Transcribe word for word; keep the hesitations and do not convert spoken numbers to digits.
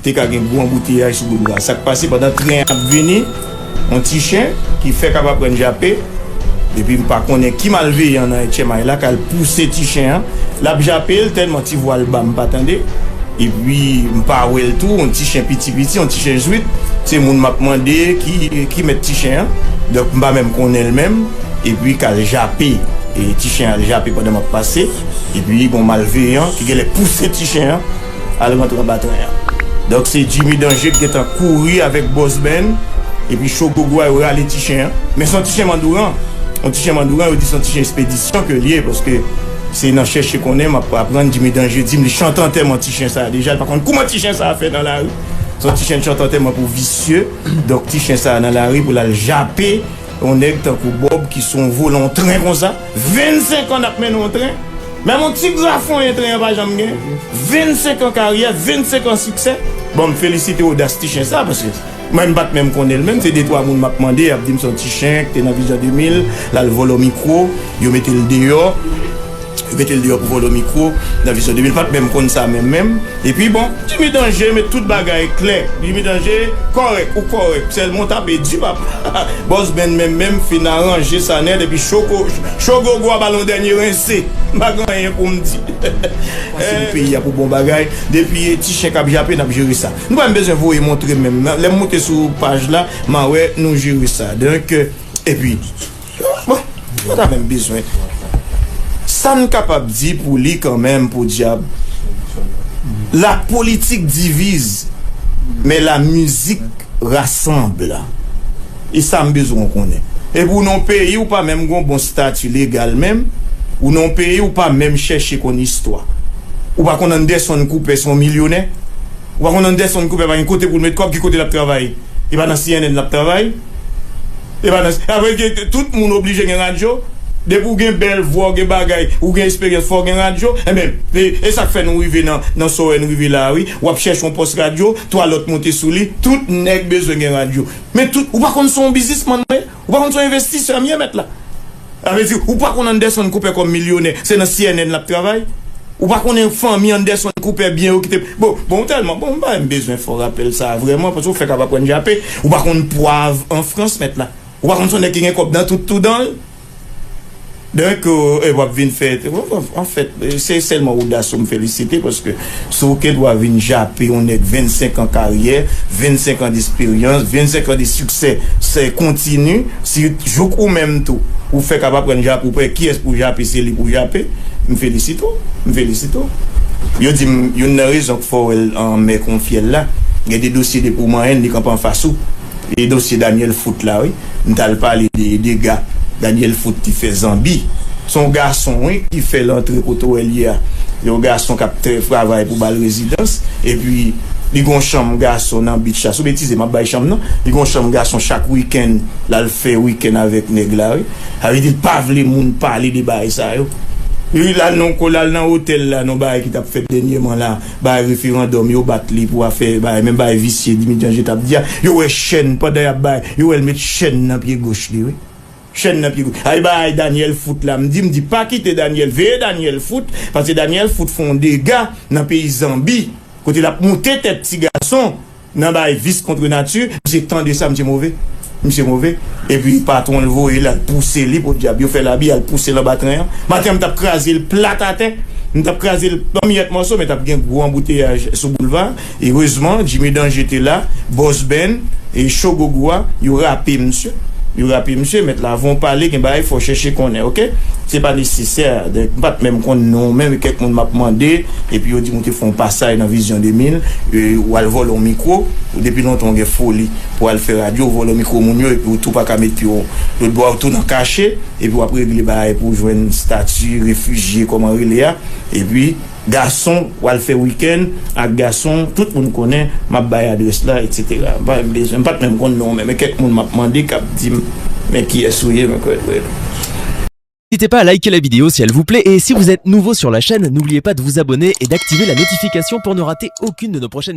Te ka gen gwo anbouteyaj sou boulva. Sa k pase, pandan tren an ap vini, yon ti chen ki fèk ap aprann jape, epi m pa konnen ki malveyan nan H M I la k al pouse ti chen an. L ap jape l, tèlman ti vwa l ba, m pa tande. Epi m pa wè l tou, yon ti chen piti piti, yon ti chen zwit. Se moun m ap mande ki, ki mèt ti chen an. Donk m pa menm konnen l menm. Epi k al jape. E ti chen an al jape pandan m ap pase. Epi gon malveyan ki genlè pouse ti chen an al rantre anba tren an. Donk se Jimmy Danje ki gentan kouri avèk Bòs Ben epi Cho Gogwa, yo rale ti chen an. Men se yon ti chen mandouran. Yon ti chen mandouran, yo di se yon ti chen espedisyon ke l ye, paske se nan chèche konnen m ap aprann Jimmy Danje di m li chante antèman ti chen sa a deja, li pa konn kouman ti chen sa a fè nan lari. Se yon ti chen k chante antèman pou visye. Donk ti chen sa a nan lari pou l al jape yon nèg tankou Bòb ki se yon volan yon tren konsa. Vennsenk an n ap mennen yon tren. Menm yon ti grafonyen tren an pa janm gen. Vennsenk an karyè, vennsenk an siksè. Bon, m felisite odas ti chen sa, paske mwen m pa t menm konnen l menm, se de twa moun m ap mande, y ap di m se yon ti chen ki te nan Vizyon de mil, l al vòlò mikwo, yo mete l deyò. Yo mete l deyò pou vòlò mikwo nan Vizyon de mil, pa t menm konn sa menm menm. Epi bon, Jimmy Danje met tout bagay klè. Jimmy Danje kòrèk, ou kòrèk. Sèlman w tape di papa. Bòs Ben menm menm fin aranje sa nèt epi Cho Gogwa ba l yon dènye rense. M pa gen anyen pou m di. Pase pou peyi a pou bon bagay. Depi ti chen k ap jape, n ap jere sa. Nou pa menm bezwen voye montre menm. Lè m moute sou paj la, m a wè nou jere sa. Donk, epi, bon, nou pa ta menm bezwen. Sa n kapab di pou li kanmenm, podyab, la politique divise, mais la musique rassemble. E sa m bezwen w konnen. Epi w nan yon peyi ou pa menm gen yon bon stati legal menm, ou nan yon peyi ou pa menm chèche konn istwa. Ou pa konn Anderson Cooper se yon milyonè. Ou pa konn Anderson Cooper pa gen kote pou l met kòb, ki kote l ap travay? E pa nan C N N l ap travay? E pa nan, apre ke tout moun oblije gen radyo. Depi w gen bèl vwa, w gen bagay, ou gen esperyans, fò w gen radyo. Enben, e, e sa k fè nou rive nan, nan sa w wè n rive la a, wi. W ap chèche yon pòs radyo, twa lòt monte sou li, tout nèg bezwen gen radyo. Men tout, ou pa konn se yon biznismann m ye? Ou pa konn se yon envestisè m ye, mèt la? Sa vle di, ou pa konn Anderson Cooper kòm milyonè, se nan C N N l ap travay? Ou pa konnen fanmi Anderson Cooper byen yo ki te, bon, bon, tèlman, bon, m pa menm bezwen fè w rapèl sa a vrèman, paske w fèk ap aprann jape. Ou pa konn pwav an Frans, mèt la? Ou pa konn se yon nèg ki gen kòb nan tout toudan l? Donk, e, w ap vin fè, anfèt, se sèlman odas ou m felisite, paske si w gen dwa vin jape yon nèg vennsenk an karyè, vennsenk an desperyans, vennsenk an de siksè, se kontini, si jouk ou menm tou, ou fèk ap aprann jape, ou pa wè kiyès pou jape, se li pou jape, m felisite w, m felisite w. Yo di m, youn nan rezon k fè w wè l anmè kon fyèl la, gen de dosye depi w manyen l, li kanpe anfas ou. E dosye Daniel Foot la, wi. M t al pale de dega Daniel Foot te fè Zanbi. Se yon gason, wi, ki fè l antre kote w wè l ye a. Yon gason k ap trè-, travay pou ba l rezidans. Epi, li gon chanm gason nan beach la. Sou betize, m ap bay chanm nan. Li gon chanm gason chak wikenn, l al fè wikenn avèk nèg la, wi. Sa vle di, l pa vle moun pale de bagay sa yo. Li al nan, l al nan otèl la, nan bagay ki t ap fèt dènyèman la. Bagay referandòm, yo bat li pou afè, bagay, menm bagay visye, Dimitri Ange t ap di a, yo wè chèn, pandan y ap bay, yo wè l met chèn nan pye goch li, wi. Chèn nan pye goch. Ay, bagay Daniel Foot la, m di, m di, pa kite Daniel, veye Daniel Foot, paske Daniel Foot fè yon dega nan peyi Zanbi, kote l ap moute tèt ti gason, nan bagay vis kont nati, misye tande sa, misye move. Misye move. Epi patwon l voye l al pouse li, podyab, yo fè l abi, al pouse l anba tren an. Maten an, m t ap kraze l plat atè. M t ap kraze l an miyèt mòso, men t ap gen gwo anbouteyaj sou boulva. Erezman, Jimmy Danje te la, Bòs Ben, e Cho Gogwa, yo rape misye. Yo rape misye, mèt la, avan w pale, gen bagay fò w chèche konnen, oke? Se pa nesesè, donk, m pa t menm konn non w menm, e kèk moun m ap mande, epi yo di m ou te fè yon pasaj nan Vizyon de mil, e, w al vòlò yon mikwo, ou depi lontan w gen foli pou w al fè radyo, w vòlò mikwo moun yo, epi w tou pa ka met pye w lòtbò a, w tou nan kache, epi w ap regle bagay pou w jwenn estati refijye, kòman rele a, epi gason, w al fè wikenn ak gason, tout moun konnen, m ap bay adrès la, etsetera. M pa menm bezwen, m pa t menm konn non w menm, men kèk moun m ap mande k ap di m, men kiyès ou ye, mwen kwè, kwè. N'hésitez pas à liker la vidéo si elle vous plaît et si vous êtes nouveau sur la chaîne, n'oubliez pas de vous abonner et d'activer la notification pour ne rater aucune de nos prochaines vidéos.